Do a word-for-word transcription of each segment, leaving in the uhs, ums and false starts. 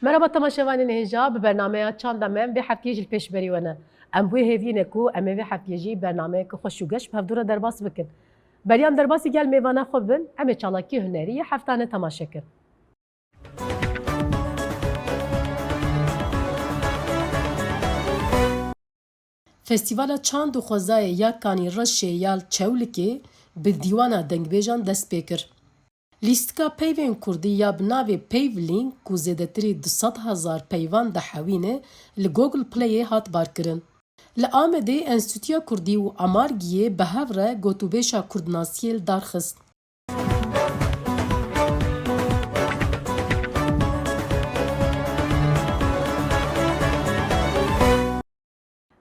Merhaba temaşevanên hêja, bi bernameya Çanda me em vê heftiyê jî li pêş berî we ne. Em wê hêviyê ne ku em ê vê heftiyê jî bernameyeke xweş û geş bi hevdû re derbas bikin. Beriya em derbasî gel mêvana xwe bibin, em ê çalakî hunerî yê heftane temaşe kin. Festîvala Çand û Xwezayê ya Kanî Reşê ya li Çewlikê bi dîwana dengbêjan dest pê kir. Lîstika peyvên kurdî ya bi navê Peyvlîn ku zêdetirî du sed hezar peyvan dihewîne, li Google Playê hat barkirin. Li Amedê Enstîtuya Kurdî û Amargiyê bi hev re gotûbêja kurdnasiyê li dar xist.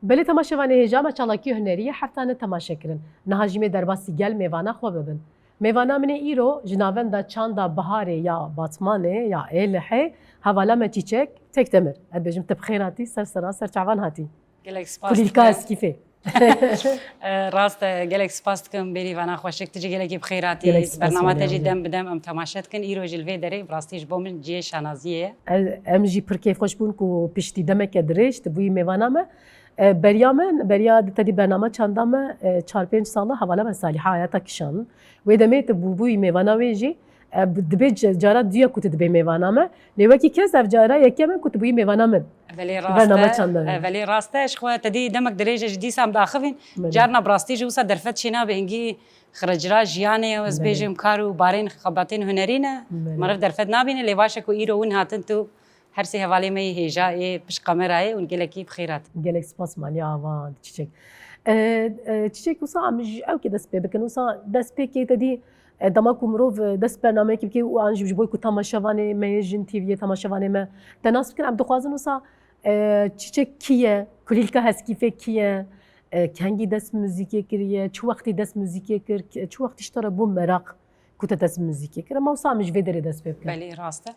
Belê temaşevanê hêja me çalakî hunerî yê heftane temaşe kirin. Niha jî mê derbasî gel mêvana xwe bibin. Mêvana min ê îro ji navenda çanda biharê ya Batmanê ya Êlihê, hevala me Çîçek Tekdemir. Ez dibêjim tu bi xêr hatî, ser sera ser çavan hatî. Gelek spas Kulîlka dikim. Eskîfê. E, rast e, gelek spas dikim, bêrîvana xweşik, tu jî gelekî bi xêr hatî. Gelek spas Bernama te Meryem jî Hocam. Dem bi dem em temaşe dikin. Îro jî li vê derê bi rastî ji bo min cihê şanaziyê ye. Ez, em jî pir kêfxweş bûn ku piştî demeke dirêj tu bûyî mêvana me. E, beriya min, beriya te dî bernama çanda me, e, çar pênc sala hevala me Salîha Hayata kişand. Wê demê tu bû-, bûyî mêvana wê jî, e, bi-, dibê ca-, cara duya ku tu dibê mêvana me. Lê wekî kes ev cara yekem e ku tu bûyî mêvana min. Belê rast e. Bernama çanda me. E, belê rast e. Ji xwe te dî demek dirêj e ji dîsa em daxivîn. Belê. Carna bi rastî jî wisa derfet çênabe hingî xiricira jiyanê ye, ez Belê. bêjim kar û barên xebatên hunerî ne. Belê. Meriv derfet nabîne, lê baş e ku îro win hatin tu her sê hevalê me yê hêja ê pişt kamerayê hûn gelekî bi xêr hatin. Gelek spas Maliye Ava Çiçek. E, e, Çiçek wisa em ji ew kê dest pê bikin. Wisa dest pê kê te dî, e, dema ku mirov, e, dest bernameyekî bike û an jî ji bo ku temaşevanê me yê Jin T V'yê temaşevanê me te nas bikin. Em dixwazin wisa, e, Çiçek kî ye? Kulîlka Heskîfê kî ye? E, kengî dest muzîkê kiriye? Çi wextî dest muzîkê kir? Çi wextî ji te re bû meraq? Ku te dest muzîkê kir, em wisa em ji vê derê dest pê bikin. Belê, rast e.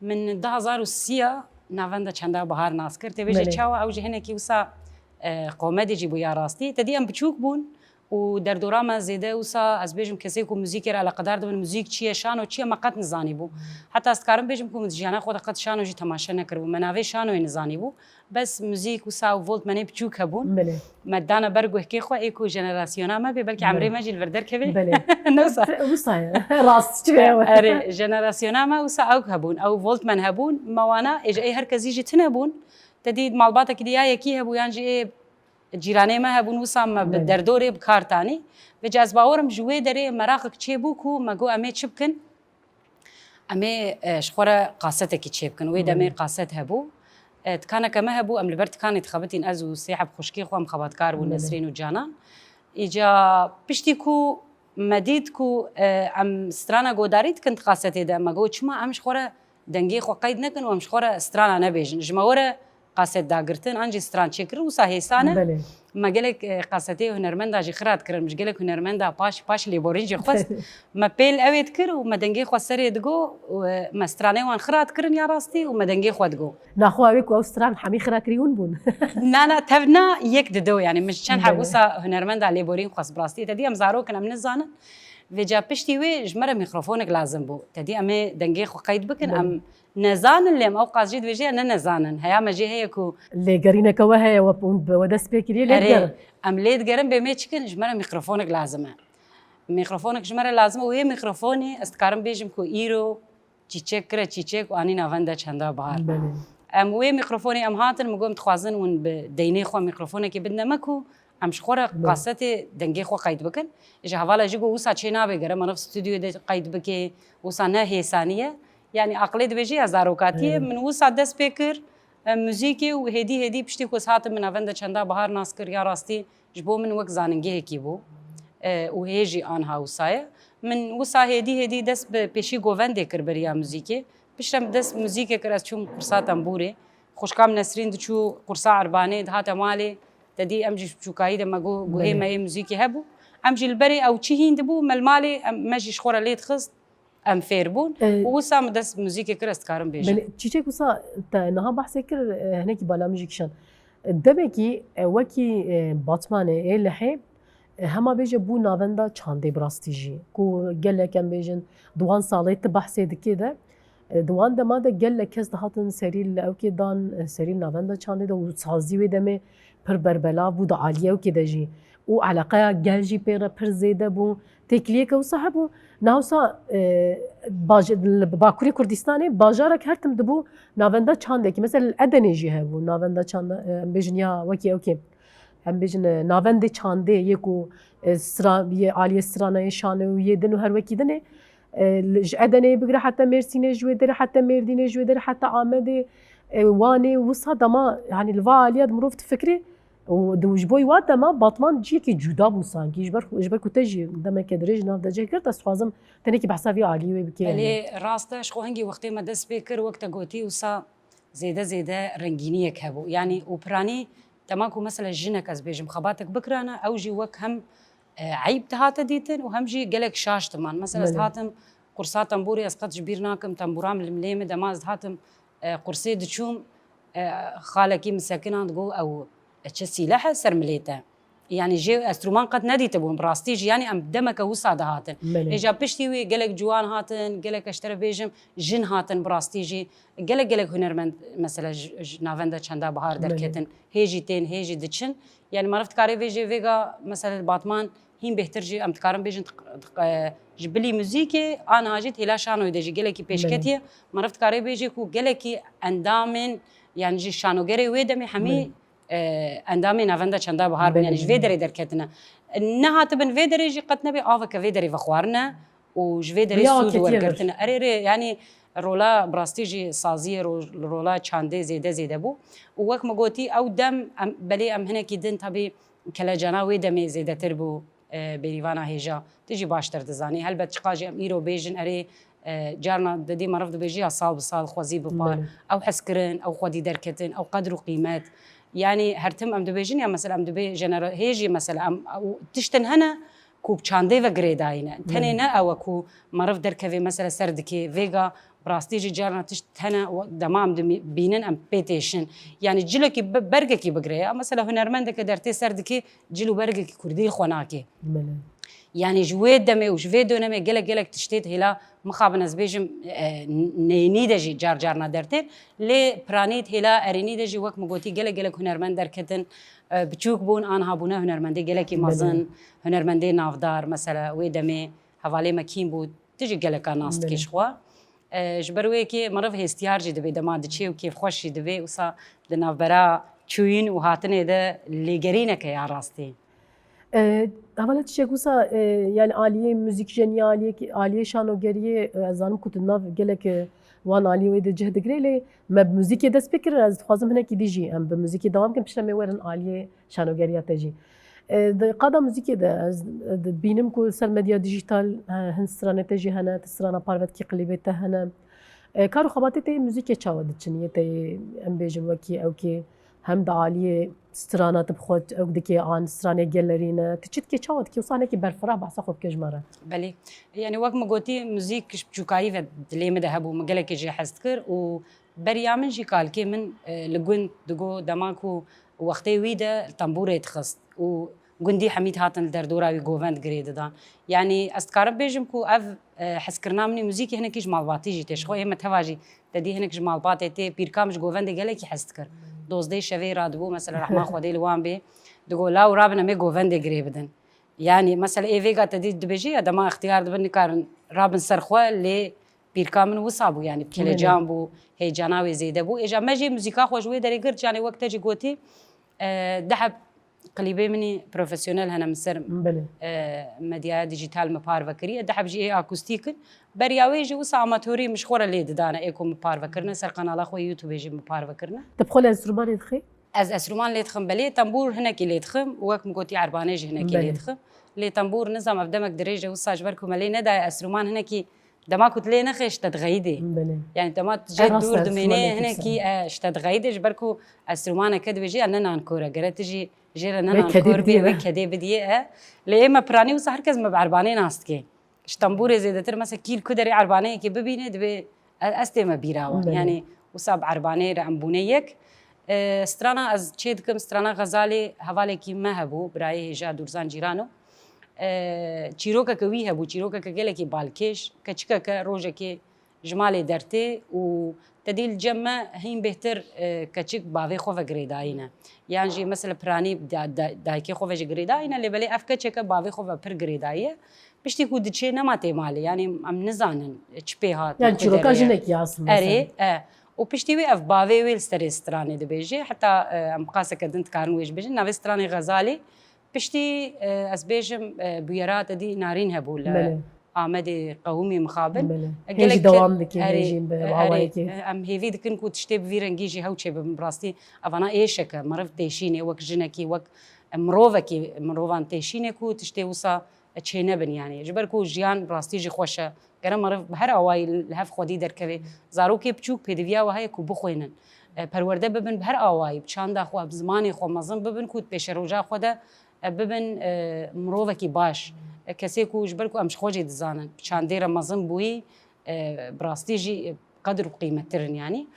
Min du hazar û sî ya navenda çanda Bahar nas kir. Tê bêje Belê. çawa ew jî hinekî wisa, e, komedî jî bû ya rastî. Te dî em biçûk bûn û derdora me zêde wisa ez bêjim kesê ku muzîkê re eleqedar dibin, muzîk çi ye, şano çi ye, me qet nizanî bû. Heta ez dikarim bêjim ku min di jiyana xwe de qet şano jî temaşe nekiribû. Me navê şanoyê nizanî bû. Bes muzîk wisa û Walkmanê biçûk hebûn. Belê. Me dana ber guhkê xwe, ê ku jenerasyona me bê, belkî Belê. emrê me jî li vir derkeve. Belê. Ne wisa. Wisa ye. Rast, çi be ew? Erê, jenerasyona me wisa ew hebûn. Ew Walkman hebûn, me wana, ê ji ê her kesî jî tune bûn. Te dî malbatekî dî ya yekî hebû, yan jî ê cîranê me hebûn, wisa me bi Belê. derdorê bi kar tanî. Vêca ez bawerim ji wê derê meraqek çêbû ku me got em ê çi bikin? Em ê, e, ji xwe re kasetekî çêbikin. Wê demê Hmm. kaset hebû. E, tikaneke me hebû, em li ber tikanê dixebitin, ez û sê heb xwişkê xwe em xebatkar bûn, Hmm. Nesrîn û Canan. Îca piştî ku me dît ku, e, em strana godarî dikin di kasetê de, me got, çima em ji xwe re dengê xwe qeyd nekin û em ji xwe re strana nebêjin? Ji me were kaset dagirtin, an jî stran çêkirin, wisa hêsan e. Belê. Me gelek, e, kasetê hunermenda jî xira dikirin, ji gelek hunermenda paş, paş lêborîn jî xwest. Me pêl ew ê dikir û me dengê xwe serê digo û, e, me stranê wan xira dikirin ya rastî û me dengê xwe digo. Naxwe ew ê ku ew stran hemî xira kirî hûn bûn? Na, na, tevna yek dido, yani min ji çend heb Belê. wisa hunermenda lêborîn xwest bi rastî. Te dî em zarok in, em nizanin. Vêca piştî wê ji me re mîkrofonek lazim bû. Te dî em ê dengê xwe qeyd bikin, Belê. em Nezanin lê em ew qas jî dibêje ne nezanin. Heya me jê heye ku Lêgerîneke we heye, we, hûn bi we dest pê kiriye Erê, lêdigerin. Em lê digerin bê me çikin, ji me re mîkrofonek lazim e. Mîkrofonek ji me re lazim e û wê mîkrofonî ez dikarim bêjim ku îro çîçek kire çîçek û anî navenda çanda bahar. Belê. Em wê mîkrofonê em hatin, min got em dixwazin hûn bi deynê xwe mîkrofonekê bidine me ku em ji xwe re Belê. kasetê dengê xwe qeyd bikin. Ji hevala jî got wisa çê nabe gere meriv stûdyoyê de qeyd bike, wisa ne hêsanî ye. Yanî aqilê dibêje ya zarokatiyê, Eyê. min wisa dest pê kir, e, muzîkê û hêdî hêdî piştî ku ez hatim min navenda çanda Bahar nas kir, ya rastî ji bo min wek zanîngehekî bû, e, û hê jî anha wisa ye. Min wisa hêdî hêdî dest bi pêşî govendê kir beriya muzîkê. Piştre min dest muzîkê kir, ez çûm qursa tembûrê. Xwişka min Nesrîn diçû qursa erbanê, dihate malê. Te dî em jî ji biçûkayî de me got, guhê Belê. me yê muzîkê hebû. Em jî li berê ew çi hîn dibû, me li malê em, me jî ji xwe re lê dixist. Em fêr bûn E, û wisa min dest muzîkê kir, ez dikarim bêjim. Belê, Çîçek wisa te niha behsê kir, e, hinekî bala min jî kişand. E, demekî, e, wekî, e, Batmanê, ê Lihê, e, hema bêje bû navenda çandê bi rastî jî. Ku gelek em bêjin, di wan salê tu behsê dikê de, E, di wan dema de gelek kes dihatin serî li ewkê dan, e, serî navenda çandê de û sazî wê demê pir berbelav bû, di aliyê ewkê de jî. Û eleqeya gel jî pê re pir zêde bû. Têkiliyeke wisa hebû. Niha wisa, e, baj-, li Bakurê Kurdistanê bajarek her tim dibû navenda çandekî. Mesela li Edenê jî hebû navenda çanda, e, em bêjin ya wekî ewkê. Em bêjin, e, navendê çandê yê ku, e, sira-, yê aliyê stranayê şanê û yê din û her wekî dinê. E, li, ji Edeneyê bigire heta Mêrsînê, ji wê derê heta Mêrdînê, ji wê derê heta Amedê, e, Wanê, wisa dema, yanî li va aliya di mirov difikirê û di, ji bo wa dema Batman cihekî cuda bû sankî. Ji ber, ji ber ku te jî demeke dirêj nav de cih girt, ez dixwazim tenekî behsa vî aliyê wê bikê. Belê, rast e, ji xwe hingî wextê me dest pê kir, wek te gotî, wisa zêde zêde rengîniyek hebû. Yanî û piranî dema ku mesela jinek ez bêjim xebatek bikirana, ew jî wek hem, e, eyb dihate dîtin û hem jî gelek şaş diman. Mesela ez Belê. dihatim qursa tembûrê, ez qet ji bîr nakim, tembûra min li milê min, dema ez dihatim, e, qursê diçûm, e, xalekî min sekinan digot, ew çi sîleh e ser milê te. Yanî jê enstrûman qet nedîtibûn, bi rastî jî, yanî em demeke wisa dihatin. Belê. Êja piştî wî gelek ciwan hatin, gelek ez ji te re bêjim, jin hatin bi rastî jî. Gelek gelek hunermend, mesela ji, ji navenda Çanda Bahar Belê. derketin. Hê jî tên, hê jî diçin. Yanî meriv dikare vê jê vêga, mesela li Batman hîn bêhtir jî em dikarin bêjin, diq-, diq-, e, ji bilî muzîkê, aniha jî di hêla şanoyê de jî gelekî Belê. pêşketiye. Meriv dikare bêje ku gelekî endamên, yanî jî şanogerê wê demê hemî Belê. e, endamê navenda Çanda Bihar bûn, Belê, yanî ji vê belê. derê derketine. Nehatibin vê derê jî qet nebê aveke vê derê vexwarine û ji vê derê Riya sûd aketiyê wergirtine. Erê, erê, yanî rola bi rastî jî saziyê ro-, rola çandê zêde zêde bû. Û wek min gotî, ew dem, em, belê em hinekî din tabî kelecana wê demê zêdetir bû, e, bêrîvana hêja. Tu jî baştir dizanî. Helbet çiqa jî em îro bêjin, erê, e, carna didî meriv dibêjî ya sal bi sal xwezî bipar. Belê. Ew hezkirin, ew xwedî derketin, ew qedr û qîmet. Yanî her tim em dibêjin ya mesela em dibê jenera-, hê jî mesela em, ew tiştin hene ku bi çandê ve girêdayî ne. Tenê Belê. ne ew e ku meriv derkevê mesela ser dikê, vêga bi rastî jî carna tişt hene, dema em dibînin em pê têşin. Yanî cilekî bi-, bergekî bigire ya. Mesela hunermendeke dertê ser dikê, cil û bergekî kurdî li xwe nake. Belê. Yanî ji wê demê û ji vê dönemê gelek gelek tiştê di hêla, mixabin ez bêjim, e, neyînî de jî car carna dertên, lê piranî di hêla erênî de jî wek min gotî gelek gelek hunermend derketin, e, biçûk bûn, aniha bûne hunermendê gelekî Belê. mezin, hunermendê navdar, mesela wê demê hevalê me kîn bû, tu jî geleka nas dikî Belê. ji xwe. E, ji ber wê yekê meriv hêstiyar jî dibe, dema diçê û kêfxweş jî dibe, wisa di navbera çûyîn û hatinê de lêgerîneke ya rastî. E, hevala tiştek wisa, e, yani aliyê muzîkjeniyê, aliyê, aliyê şanogeriyê, e, ez zanim ku tu nav gelek, e, wan aliyê wê de cih digire, lê me bi muzîkê dest pê kir, ez dixwazim hinekî dî jî em bi muzîkê dewam bikin, piştre me werin aliyê şanogeriya te jî. E, di qada muzîkê de ez, e, dibînim ku li ser medya dîjîtal, e, hin stranê te jî hene, tu strana parve dikî, klîbê te hene. E, kar û xebatê te yê muzîkê çawa diçin, yê te yê, em bêjin wekî ewkê hem di aliyê strana tu bi xwe ewk dikê an stranê gelerî ne, tu çi dikê, çawa dikê, wisa hinekî berfireh behsa xwe bike ji me re. Belê. Yani wek min gotî, muzîk ji biçûkayî ve dilê min de hebû, min gelekî jê hez dikir û beriya min jî kalkê min, e, li gund digo dema ku wextê wî de li tembûrê dixist û gundî hemî dihatin li derdora wî govend girê didan. Yanî ez dikarim bêjim ku ev, e, hezkirina min ê muzîkê hinekî ji malbatî jî tê. Ji xwe ê me teva jî te dî hinek ji malbatê tê. Pîrka min ji govendê gelekî hez dikir. Dozdeh şevê radibû, mesela rehma Xwedê li wan bê, digo, "Law rabin em ê govendê girê bidin." Yanî mesela ê vêga te dî dibêjî ya dema extiyar dibin nikarin rabin ser xwe, lê pîrka min wisa bû, yanî bi Belê. kelecan bû, heyecana wê zêde bû. Êja me jî muzîka xwe ji wê derê girt, yanî wek te jî gotî, e, deh heb klîbê min î profesyonel hene, min ser, Belê. e, medyaya dîjîtal min parve kiriye, deh heb jî ê akustîk in. Beriya wê jî wisa amatorî min ji xwe re lê didane, ê ku min parve kirine, ser kanala xwe yê YouTube-ê jî min parve kirine. Tu bi xwe li enstrûmanê dixî? Ez enstrûman lê dixim, belê, tembûr hinekî lê dixim, wek min gotî erbanê jî hinekî lê Belê. dixim. Lê tembûr nizam ev demek dirêj e, wisa ji ber ku me lê nedaye enstrûman hinekî dema ku tu lê nexê ji te dixeyidê. Belê. Yani dema tu E, jê rast dûr e, dimênê enstrûmaneke hinekî, wisa. e, ji te dixeyidê, ji ber ku enstrûmaneke dibêjî ya ne nankor e, gere tu jî jê re ne Wê nankor kedê bê, bidiyê wê me. kedê bidiyê e. Lê ê me piranî wisa her kes me bi erbanê nas dike. Ji tembûrê zêdetir, mesela kî li ku derê erbaneyekê bibîne, dibê e-, ez tême bîra wan. Belê. Yani wisa bi erbanê re em bûne yek. E, strana ez çê dikim, strana Xezalê hevalekî me hebû, birayê hêja Dûrzan Cîrano. E, çîrokeke wî hebû, çîrokeke gelekî balkêş, keçikeke rojekê ji malê dertê û te dî li cem me hîn bêhtir, e, keçik bavê xwe ve girêdayî ne. Yan jî mesela piranî da-, da-, dayikê xwe ve jî girêdayî ne, lê belê ev keçeke bavê xwe ve pir girêdayî ye. Piştî ku diçê nema tê malê, yanî em nizanin çi pê hat. Yani çîroka jinekî aslında. Erê, e. Û piştî wê ev bavê wê li serê stranê dibêje. Heta, e, em qaseke din dikarin wê jî bêjin. Navê stranê Xezalî. Piştî, e, ez bêjim, e, bûyera te dî Narîn hebû li Belê. Amedê qewimî mixabin. Belê. E, Hê jî gelek dewam dike, hê erê, jî bi e, erê, awayekî. E, em hêvî dikin ku tiştê bi vî rengî jî hew çêbibin. Bi rastî evana êşeke meriv têşînê wek jinekî, wek, e, mirovekî, mirovan têşînê ku tiştê wisa çênebin, yanî ji ber ku jiyan rastî jî xweş e. Gere meriv bi her awayî li hev xwedî derkeve. Zarokê biçûk pêdiviya we heye ku bixwînin. E, perwerde bibin bi her awayî, bi çanda xwe, bi zimanê xwe mezin bibin ku di pêşeroja xwe de, e, bibin, e, mirovekî baş. E, kesê ku ji ber ku em ji xwe jî dizanin, bi çandê re mezin bûyî, e, bi rastî jî, e, qedir û qîmettir in, yanî.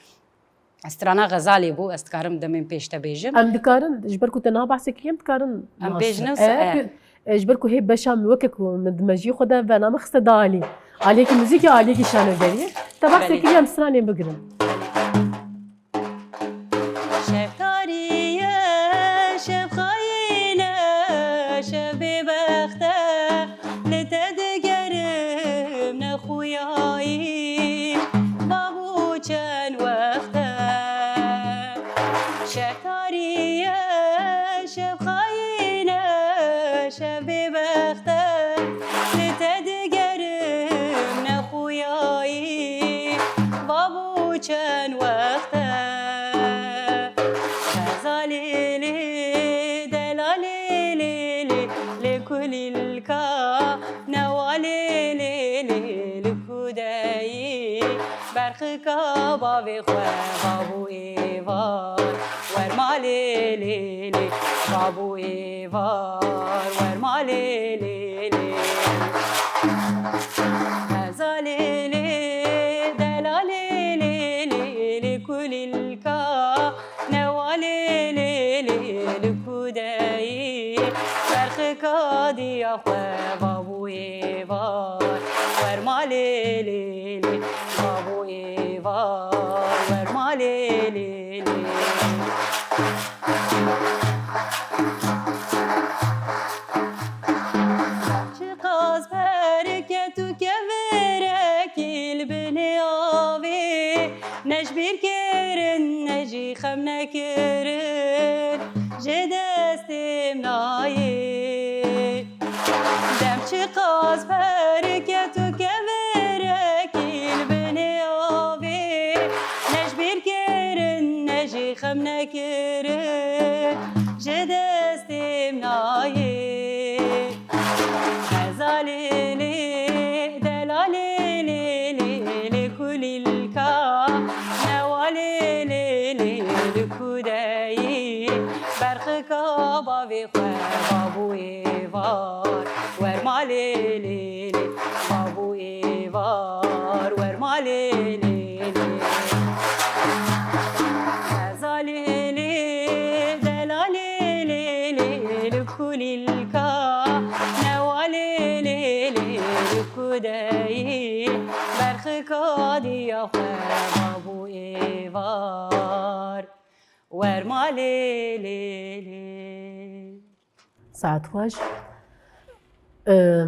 Strana Xezalê bû, ez dikarim demên pêş te bêjim. Em dikarin, ji ber ku te niha behsê kiriye, em dikarin Em nas-, pêjnivîs, e, e. e, ji ber ku hê beşa min weke ku min di mejiyê xwe de bername xiste da alî. Aliyekî muzîk ya, aliyekî şanegeriyê. Te behsê Belê. kiriye, em stranê bigirin. Şev tarî ye, şev xayîn e, şev bêbext e, li te digerim nexuyayî, babû çend wext e. Şev tarî ye, şev xayîn e, şev bêbext e, li te digerim nexuyayî, babû çend wext e. Xezalê lê, delalê lê, lê, lê kulîlka, newalê lê, lê, lê kudeyî, berxika bavê xwe, babû êvar, wer malê lê, lê, babû êvar, wer malê lê, lê. Xezalê lê, delalê lê, lê, lê kulîlka, newalê lê, lê, li kudeyî, berxika diya xwe, babû êvar, wer malê lê, lê, babû êvar, wer malê lê, lê. Çiqas berket û kevirekî li binê avê, ne ji bîr kirin, ne jî xem nekirin, ji destê min nayê. Dem çiqas berket û kevirekî li binê avê, ne ji bîr kirin, ne jî xem nekirin, ji destê min nayê. Xezalê lê, delalê lê, lê, lê kulîlka, newalê lê, lê, li kudeyî, berxika bavê xwe, babû êvar, wer malê lê, lê, babû êvar, wer malê lê, lê. Xezalê lê, delalê lê, lê, li kulîlka, newalê lê, lê, li kudeyî, berxika diya xwe, babû êvar, wer malê lê, lê. Saet xweş. Ee,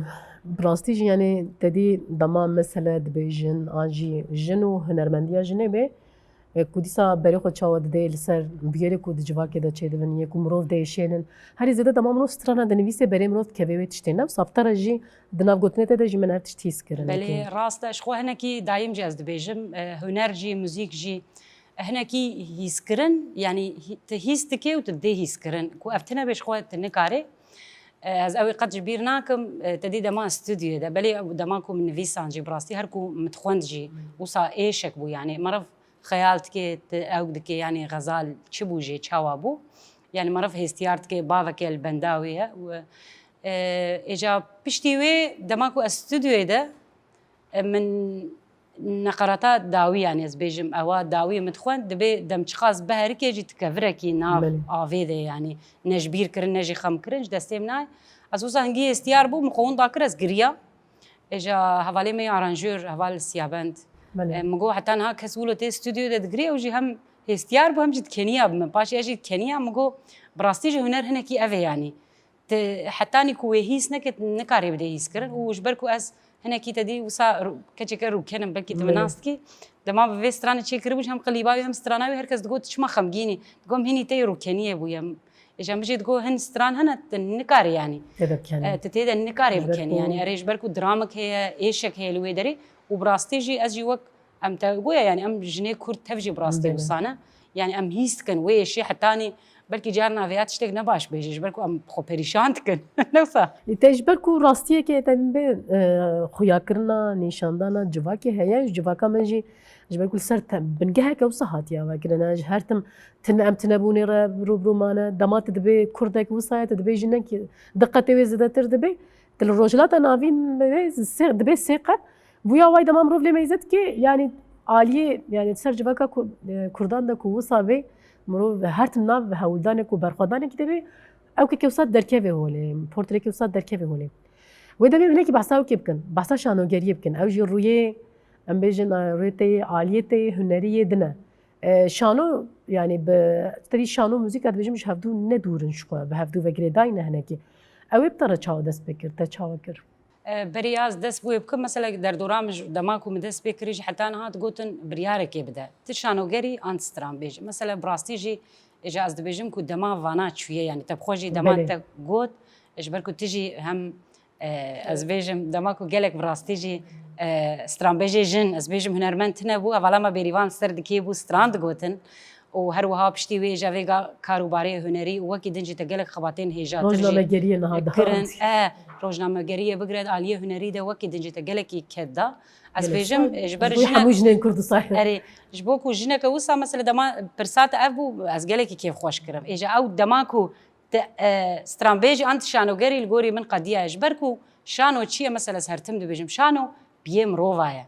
bi rastî jî, yanî, te dî dema mesele dibêjin, an jî jin û hunermendiya jinê bê, e, ku dîsa berê xwe çawa didê li ser bûyerê ku di civakê de çêdibin, yê ku mirov diêşênin. Herî zêde dema mirov strana dinivîsê, berê mirov dikeve wê tiştê. Ne wisa bi te re jî di nav gotinê te de jî min ev tişt hîs kirin. Belê, rast e. Ji xwe hinekî dayim jî ez dibêjim, e, huner jî, muzîk jî, hinekî hîskirin, yanî hî-, tu hîs dikê û tu dê hîskirin. Ku ev tune bê ji xwe tu nikarê. E, ez ew ê qet ji bîr nakim, e, te dî dema stûdyoyê de, belê ew dema ku min nivîsan jî, bi rastî her ku min dixwend jî, wisa êşek bû, yanî meriv xeyal dike, tu ew dike, yanî xezal çi bû jê, çawa bû? Yanî meriv hêstiyar dike, baveke li benda wê ye. Û, e, êca piştî wê dema ku ez stûdyoyê de, e, min neqerata dawî, yanî ez bêjim, ewa dawî min dixwend, dibê dem çiqas biherike jî tu kevirekî nav Belê. avê de, yanî ne ji bîr kirin, ne jî xem kirin, ji destê min nayê. Ez wisa hingî hêstiyar bûm, min xwe winda kir, ez giriya. Êca hevalê me yê aranjör, heval Siyabend, Belê. E, min got heta niha kes wilo tê stûdyo de digirê, ew jî hem hêstiyar bû hem jî dikeniya bi min. Paşê ez jî dikeniya, min got bi rastî jî huner hinekî ev e yanî. Tu hetanî ku wê hîs neke, tu nikarê bidê hîs kirin û ji ber ku ez hinekî te dî wisa ru-, keçeke rûken im, belkî tu min nas dikî. Dema bi vê stranê çêkiribû jî hem qilîba wî hem strana wî her kes digot tu çima xemgîn î? Digot em hînî tê rûkeniyê bûye. Êja min jî digot hin stran hene tu nikarî yanî. Tê de bikenî. E, tu tê de nikarê bikenî yanî. Erê ji ber ku dramik heye, êşek heye li wê derê û bi rastî jî ez jî wek Em te goya, yanî em jinê Kurd tev jî bi rastî wisa ne. Yanî em hîs dikin wê êşê hetanî belkî carna vêya tiştek ne baş bêje, ji ber ku em xwe perîşan dikin. Ne wisa? Ê, te ji ber ku rastiyeke te bê, e, xuyakirina, nîşandana civakê heye, ji civaka me jî ji ber ku li ser te-, bingeheke wisa hatiye vekirin. Ji her tim tine-, em tinebûnê re rû bi rû mane. Dema tu dibê Kurdek wisa ye, tu dibê jinek diqetê wê zêdetir dibe. Tu li Rojhilata Navîn dibê sê, dibê sê qet. Bûya wayî dema mirov lê meyze dike, yanî aliyê, yanî ser civaka Kur-, e, Kurdan de ku wisa bê, mirov her tim nav hewldanek û berxwedanekî de bê, ew keke wisa derkevê holê, portrekê wisa derkevê holê. Wê demê hinekî behsa ew kê bikin, behsa şanogeriyê bikin. Ew jî rûyê, em bêjin, e, rûyê tê yê, aliyê tê yê, hunerî yê din e. E, şano, yanî bi, tevî şano û muzîka dibêjim ji hevdû ne dûr in ji xwe, bi hevdû ve girêdayî ne hinekî. Ew ê bi te re çawa dest pê kir, te çawa kir? E, berî ya ez dest bi wê bikim, mesela derdora min ji dema ku min dest pê kirî jî heta niha digotin biryarekê bide. Tu şanogerî an stranbêj î. Mesela bi rastî jî, êja ez dibêjim ku dema vana çûye, yanî te bi xwe jî dema te got, ji ber ku tu jî hem, e, ez bêjim dema ku gelek bi rastî jî, e, stranbêjê jin, ez bêjim hunermend tune bû, hevala me Bêrîvan li ser dikê bû stran digotin. Û her wiha piştî wê êja vêga kar û barê hunerî û wekî din jî te gelek xebatên hêja tir jî kirin. Rojnamegeriyê niha daha. E, rojnamegeriyê bigire, aliyê hunerî de wekî din jî te gelekî ked da. Ez bêjim, e, ji ber jine-, hemû jinên Kurd wisa ye. Erê, ji bo ku jineke wisa mesela dema pirsa te ev bû, ez gelekî kêfxweş kirim. Êja ew dema ku te, e, stranbêjî an tu şanogerî li gorî min qediya ye. Ji ber ku şano çi ye? Mesela ez her tim dibêjim, şano biyê mirova ye.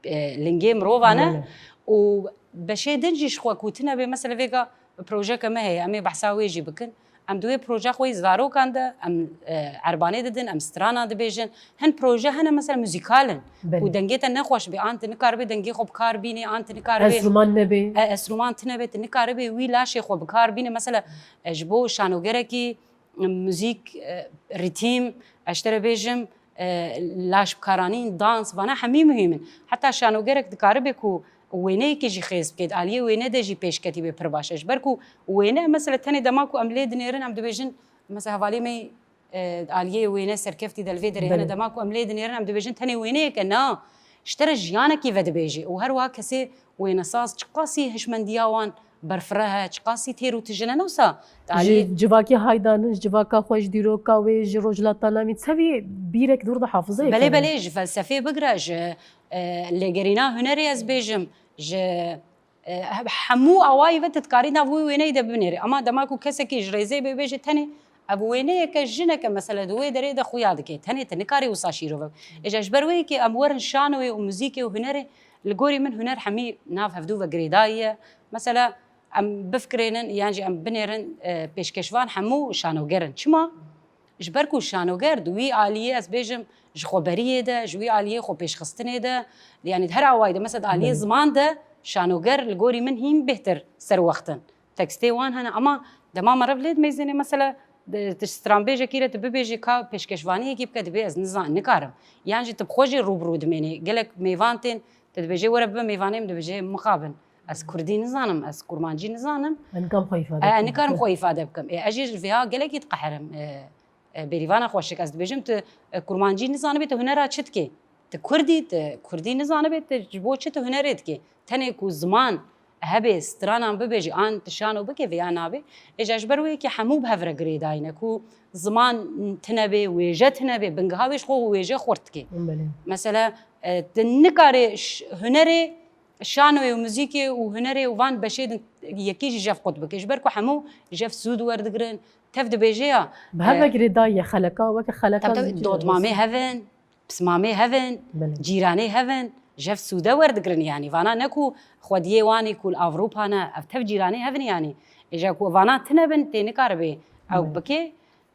E, lingê mirova ne. Û beşê din jî ji xwe ku tune bê, mesela vêga projeke me heye, em ê behsa wê jî bikin. Em di wê proje xwe yî zarokan de, em, e, erbanê didin, em strana dibêjin. Hin proje hene, mesela muzîkal in. Ku dengê te nexweş bê, an tu nikaribê dengê xwe bi kar bînê, an tu nikaribê. Enstrûman nebê. E, enstrûman tune bê, tu nikaribê wî laşê xwe bi kar bînê. Mesela, e, ji bo şanogerekî muzîk, e, rîtîm, ez ji te re bêjim, e, laşbikaranîn, dans, vana hemî muhîm in. Heta şanogerek dikaribe ku wêneyekê jî xêz bike, di aliyê wêne de jî pêşketî bê pir baş e. Ji ber ku wêne, mesela tenê dema ku em lê dinêrin, em dibêjin, mesela hevalê me, e, aliyê wêne serkeftî de li vê derê hene, dema ku em lê dinêrin, em dibêjin tenê wêneyek e, na, ji te re jiyanekî vedibêjî. Û her wiha kesê wênesaz çiqasî hişmendiya wan berfireh e, çiqasî têr û tijin e, ne wisa? Ji civakê haydan, ji civaka xwe, ji dîroka wê, ji Rojhilata Navîn, tevî bîrek dûr de hafizeyê. Belê, belê, ji felsefê bigire, ji, e, lêgerîna hunerê ez bêjim, ji, e, he-, hemû awayî ve tu dikarî nav wî wêneyî de binêrî. Ema dema ku kesekî ji rêzê bê bêje tenê, ev wêneyeke jineke mesela di wê derê de xuya dike. Tenê tu nikarî wisa şîrove. Êja ji ber wê yekê em werin şanoyê û muzîkê û hunerê, li gorî min huner hemî nav hevdû ve girêdayî ye. Mesela, em bifikirênin, yan jî em binêrin, e, pêşkeşvan hemû şanoger in. Çima? Ji ber ku şanoger di wî aliyê, ez bêjim, ji xweberiyê de, ji wî aliyê xwe pêşxistinê de, yanî di her awayî de, mesela di aliyê ziman de şanoger li gorî min hîn bêhtir serwext in. Tekstê wan hene, ama dema meriv lê dimeyzêne, mesela, di, tu stranbêjekî re tu bibêjî ka pêşkeşvaniyekî bike, dibê ez nizan-, nikarim. Yan jî tu bi xwe jî rû bi rû dimênî. Gelek mêvan tên, tu dibêjê were bibe mêvanê min, dibêjê mixabin. Ez kurdî nizanim, ez kurmancî nizanim. Ez nikarim xwe îfade bikim. E, nikarim xwe îfade bikim. E, ez jî ji vêya gelekî diqeherim. E, e, Bêrîvana xweşik, ez dibêjim tu, e, kurmancî nizanibê, tu hunera çi dikê? Tu kurdî, tu kurdî nizanibê, tu ji bo çi tu hunerê dikê? Tenê ku ziman hebe, stranan bibêjî, an tu şano bikê, vêya nabê. Êja ji ber wê yekê hemû bi hev re girêdayî ne ku ziman tine bê, wêje tine bê, bingeha wê ji xwe wêje xurt dikê. Belê. Mesela, e, tu nikarê ş-, hunerê şanoyê û muzîkê û hunerê û van beşê din yekî jî jev qut bike. Ji ber ku hemû jev sûd werdigirin, tev dibêje ya, bi hev e, ve girêdayî ye, xeleka, weke xeleka. Tabii, tabii, dotmamê hev in, pismamê hev in, belê, cîranê hev in, jev sûde werdigirin yanî. Vana ne ku xwediyê wan î ku li Ewropa ne, ev tev cîranê hev in yanî. Êja ku vana tine bin, tê nikaribê ew, belê, bike.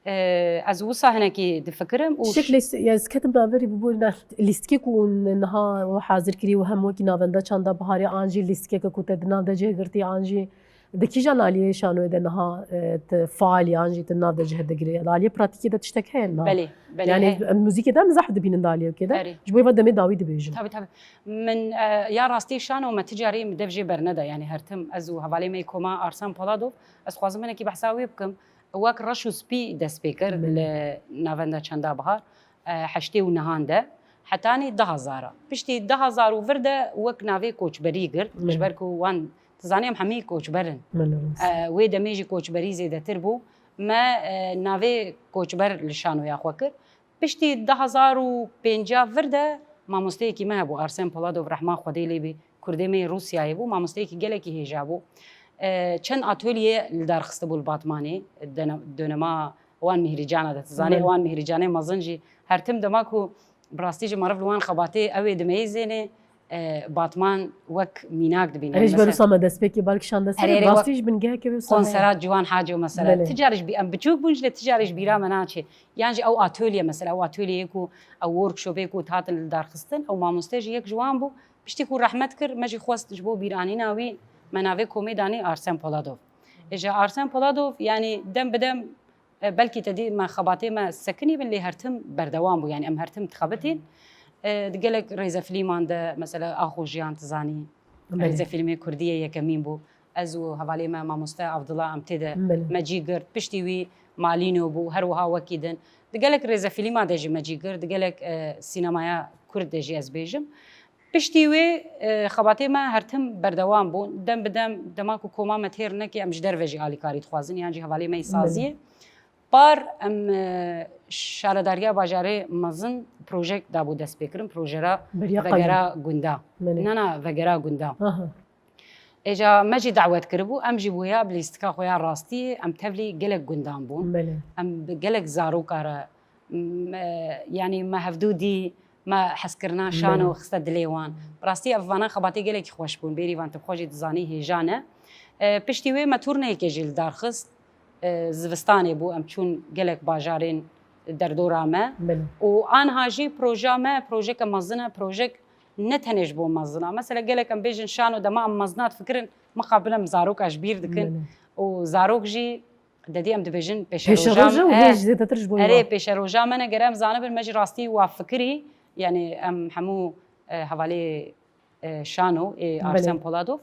E, ez wisa hinekî difikirim û Tiştek lîst-, ya ez ketim naverî bûbû ne, lîstikê ku hûn niha we hazir kirî û hem wekî navenda çanda biharê an jî lîstikeke ku te di nav de cih girtî an jî di kîjan aliyê şanoyê de niha, e, tu faal î an jî tu nav de cih digirî? Di aliyê pratîkê de tiştek heye niha? Belê, belê, Yani heye. Em muzîkê de em zehf dibînin di aliyê wekê de. Erê. Ji bo vê demê dawî dibêjim. Tabii, tabii. Min, e, ya rastî şano me ti carî min dev jê berneda. Yani her tim ez û hevalê me yê koma Arsen Poladov, ez xwazim hinekî behsa wê bikim. Wek reş û spî dest pê kir Belê. li navenda çanda bihar, e, heştê û nehan de, hetanî du hezar a. Piştî du hezar û vir de wek navê koçberî girt, Belê. ji ber ku wan, tu zanî em hemî koçber in. Belê, rast. E, wê demê jî koçberî zêdetir bû. Me, e, navê koçber li şanoya xwe kir. Piştî du hezar û pênca vir de mamosteyekî me hebû, Arsen Poladov, rehma Xwedê lê bê, Kurdê me yê Rûsyayê bû, mamosteyekî gelekî hêja bû. E, çend atölye li dar xistibû li Batmanê, dene-, dönema wan Mihrîcana de, tu zanî Belê. wan Mihrîcanê mezin jî her tim dema ku bi rastî jî meriv li wan xebatê ew ê dimeyizênê, e, Batman wek mînak dibîne. Erê, ji ber Mesela wisa me destpêkê bal kişande ser Erê, erê, rastî wek ji bingeheke wê wisa heye. Konsera Ciwan Haco mesela. Belê. Ti carî ji bî-, em biçûk bûn jî lê ti carî ji bîra me naçê. Yan jî ew atölye mesela, ew atölyeyê ku ew workshopê ku hatin li dar xistin, ew mamoste jî yek ji wan bû. Piştî ku rehmet kir, me jî xwest ji bo bîranîna wî me navê komê danî Arsen Poladov. Êja Arsen Poladov, yanî dem bi dem, e, belkî te dî me xebatê me sekinî bin, lê her tim berdewam bû. Yanî em her tim dixebitîn. E, di gelek rêzefîlman de, mesela Axo Jiyan, tu zanî, Belê. rêzefîlmê Kurdî yê yekemîn bû. Ez û hevalê me mamoste Abdullah em tê de Belê. me cî girt. Piştî wî Malîno bû, her wiha wekî din. Di gelek rêzefîlma de jî me cî girt, di gelek, e, sînemaya Kurd de jî ez bêjim. Piştî wê, e, xebatê me her tim berdewam bû. Dem bi dem, dema ku koma me têr neke, em ji derve jî alîkarî dixwazin, yan jî hevalê me yê saziyê. Belê. Par em, e, şaredariya bajarê mezin projek dabû destpêkirin, projera Beriya Vegera Qayûm. Gunda. Belê. Na, na, Vegera Gunda. Aha. Êja me jî dawet kiribû, em jî bûya bi lîstika xwe ya rastî, em tevlî gelek gundan bûn. Belê. Em bi gelek zaroka re, m-, e, yanî me hevdû dî, me hezkirina şano Belê. xiste dilê wan. Bi rastî ev vana xebatê gelekî xweş bûn, bêrî van tu bi xwe jî dizanî hêja ne. E, piştî wê me turneyekê jî li dar xist. E, zivistanê bû, em çûn gelek bajarên derdora me. Belê. Û anha jî proja me, projeke mezin e, projek ne tenê ji bo mezina. Mesela gelek em bêjin şano dema em mezina difikirin, mixabin em zaroka ji bîr dikin. Belê. Û zarok jî dedî em dibêjin pêşeroja Pêşeroja û me. hêj zêdetir ji bo Erê, wan. pêşeroja me ne, gere em zanibin me jî rastî wa fikirî, yanî em hemû, e, hevalê, e, şano ê Belê. Arsen Poladov.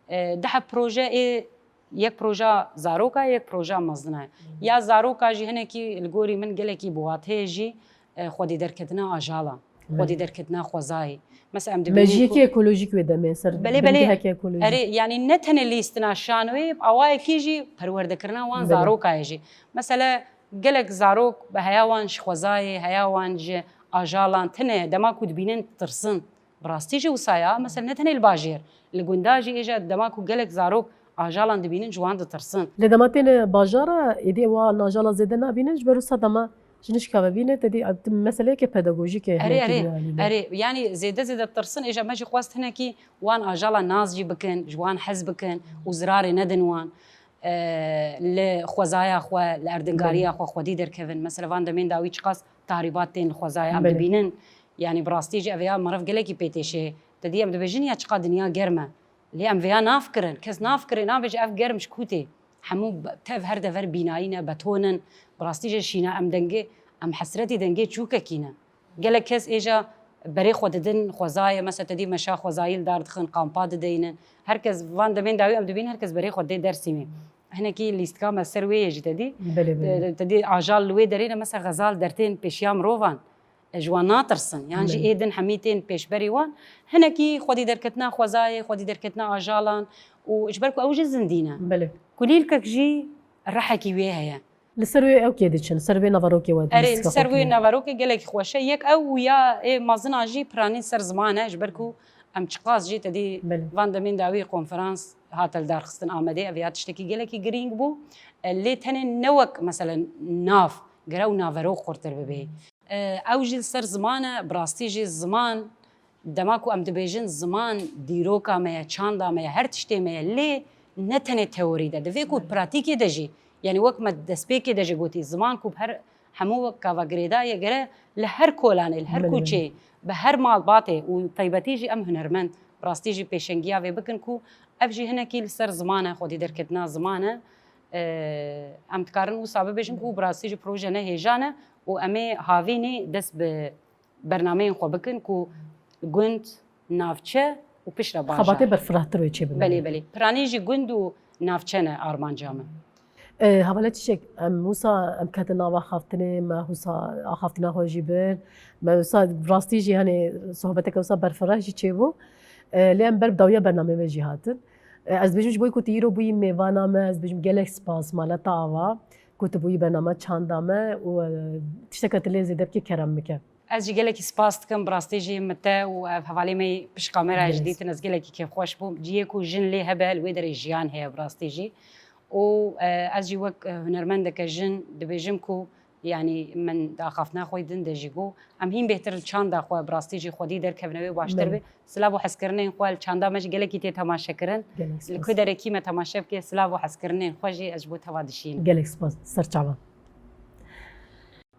E, deheb proje ê, yek proja zaroka, yek proja mezina. Ya zaroka jî hinekî li gorî min gelekî bi wateyê jî, e, xwedî derketina ajalan, Belê. xwedî derketina xwezayê. Mesela em dibînin Mejiyekî ku ekolojîk wê demê ser Belê, belê. bingeheke ekolojîk. Erê, yanî ne tenê lîstina şanoyê, bi awayekî jî perwerdekirina wan Belê. zarokayê jî. Mesela gelek zarok bi heya wan ji xwezayê, heya wan ji ajalan tine, dema ku dibînin tirsin. Bi rastî jî wisa ya, mesela ne tenê li bajêr, li gunda jî êja dema ku gelek zarok ajalan dibînin ji wan ditirsin. Lê dema têne bajara, êdî wa najala zêde nabînin, ji ber wisa dema ji nişka ve bîne, te dî, a, tu meseleyeke pedagojîk e Erê, hinekî erê, diyalî de. erê. Yanî zêde zêde tirsin, êja me jî xwest hinekî wan ajala nas jî bikin, ji wan hez bikin û zirarê nedin wan. E, li xwezaya xwe, li erdingariya Belê. xwe xwedî derkevin. Mesela van demên dawî çiqas tahrîbat tên li xwezaya em Belê. dibînin. Yanî bi rastî jî ev ya meriv gelekî pê têşê. Te dî em dibêjin ya çiqa dinya germ e. Lê em vêya nafikirin. Kes nafikire, nabêje ev germ ji ku tê. Hemû be-, tev her dever bînayî ne, beton in. Bi rastî jî şîna em dengê, em hesretî dengê çûkekî ne. Gelek kes êja berê xwe didin xwezayê, mesela te dî meşa xwezayî li dar dixin, kampa dideynin. Her kes van demên dawî em dibînin, her kes berê xwe dê Dersîmê. Hinekî lîstika me ser wê yê jî te dî. Belê, belê. Te, te dî ajal li wê derê ne, mesela xezal dertên pêşiya mirovan. E, ji wan natirsin. Yan jî Belê. ê din hemî tên pêşberî wan. Hinekî xwedî derketina xwezayê, xwedî derketina ajalan û ji ber ku ew jî zindî ne. Belê. Kulîlkek jî rihekî wê heye. Li ser wê ew kê diçin, ser vê naverokê we Erê, li lîstika ser xwe wê kirî. naverokê gelekî xweş e. Yek ew û ya ê mezina jî piranî ser ziman e, ji ber ku em çiqas jî te dî Belê. van demên dawî konferans hate lidarxistin Amedê, ev ya tiştekî gelekî girîng bû. E, lê tenê ne wek, mesela, nav, gere û naverok xurtir bibê. E, ew jî li ser ziman e, bi rastî jî ziman, dema ku em dibêjin ziman dîroka me ye, çanda me ye, her tiştê me ye, lê ne tenê teorî de, divê ku pratîkê de jî, Yani wek me destpêkê de jî gotî, ziman ku bi her hemû wek kava girêdayê gere li her kolanê, li her Belê, belê. Kuçê, bi her malbatê û taybetî jî em hunermend, bi rastî jî pêşengiya vê bikin ku ev jî hinekî li ser ziman e, xwedî derketina ziman e. Ee, em dikarin wisa bibêjin ku bi rastî jî proje ne hêja ne û em ê havînî dest bi bernameyên xwe bikin ku gund, navçe û piştre bajar. Xebatê berfirehtir wê çêbibe. Belê, belê. Piranî jî gund û navçe ne armanca min. E, hevalê Çîçek, em wisa em ketin nava axaftinê, me wisa axaftina xwe jî bir. Me wisa rastî jî, hani, sohbeteke wisa berfireh jî çêbû. E, lê em ber bi dawiya bernameyê ve jî hatin. E, ez dibêjim ji bo ku tu îro bûyî mêvana me, ez dibêjim gelek spas maleta ava ku tu bûyî bername çanda me û, e, tişteke tu lê zêde bikî kerem bike. Ez jî gelekî spas dikim, bi rastî jî min te û ev hevalê me yê pişt kamerayê jî Gelek. Dîtin, ez gelekî kêfxweş bûm. Cihê ku jin lê hebe, li wê derê jiyan heye bi rastî jî. Û, e, ez jî wek, e, hunermendeke jin dibêjim ku, yanî min di axaftina xwe din de jî got, em hîn bêhtir li çanda xwe bi rastî jî xwedî derkevine wê baştir Belê. Be. Silav û hezkirinên xwe li çanda me jî gelekî tê temaşe kirin. Gelek Li spas. Ku derekî me temaşe bike, silav û hezkirinên xwe jî ez ji bo te ve dişînim. Gelek spas. Ser çavan.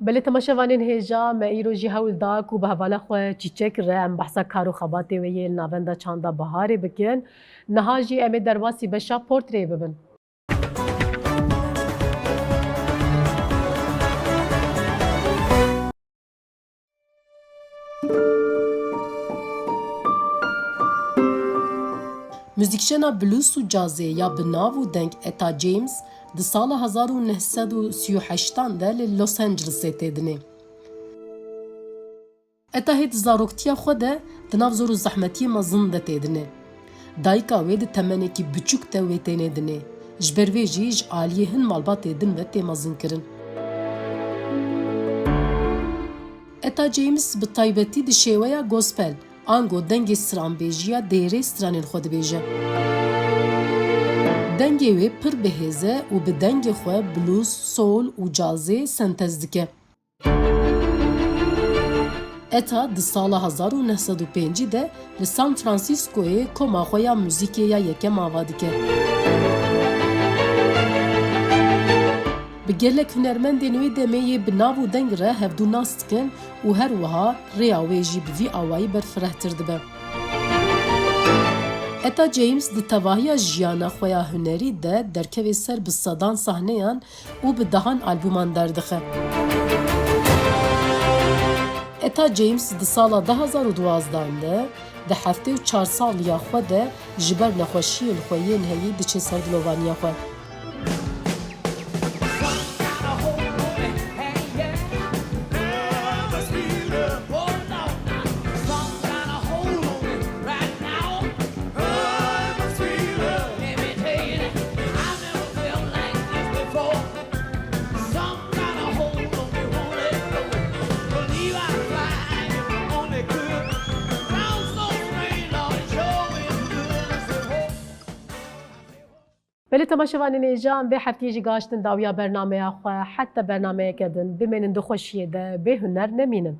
Belê temaşevanên hêja, me îro jî hewl da ku bi hevala xwe Çîçek re em behsa kar û xebatê wê yê li Navenda Çanda Biharê bikin. Niha jî em ê derbasî beşa portreyê bibin. Muzîkjena blues û cazê ya bi nav û deng Etta James di sala hezar û neh sed û sî û heştan de li Los Angelesê tê dinê. Etta hê di zaroktiya xwe de di nav zor û zehmetiyê mezin de tê dinê. Dayika wê di temenekî biçûk de wê tênê dinê. Ji ber vê jî ji aliyê hin malbatê din ve tê mezinkirin. Etta James bi taybetî di şêweya gospel, ango dengê stranbêjiya dêrê stranên xwe dibêje. Dengê wê pir bi hêz e û bi dengê xwe blues, soul û cazê sentez dike. Etta di sala hezar û neh sed û pêncî de li San Franciscoyê koma xwe ya muzîkê ya yekem ava dike. Bi gelek hunermendên wê demê yê bi nav û deng re hevdû nas dikin û her wiha rêya wê jî bi vî awayî berfirehtir dibe. Etta James di tevahiya jiyana xwe ya hunerî de derkevê ser bi sedan sahneyan û bi dehan albûman derdixe. Etta James di sala du hazar û duwazdeh de di heftê û çar saliya xwe de ji ber nexweşiyên xwe yên heyî diçe ser dilovaniya xwe. Belê temaşevanên hêja, em vê heftiyê jî gaştin dawiya bernameya xwe. Heta bernameyeke din, bimênin di xweşiyê de, bê huner nemînin.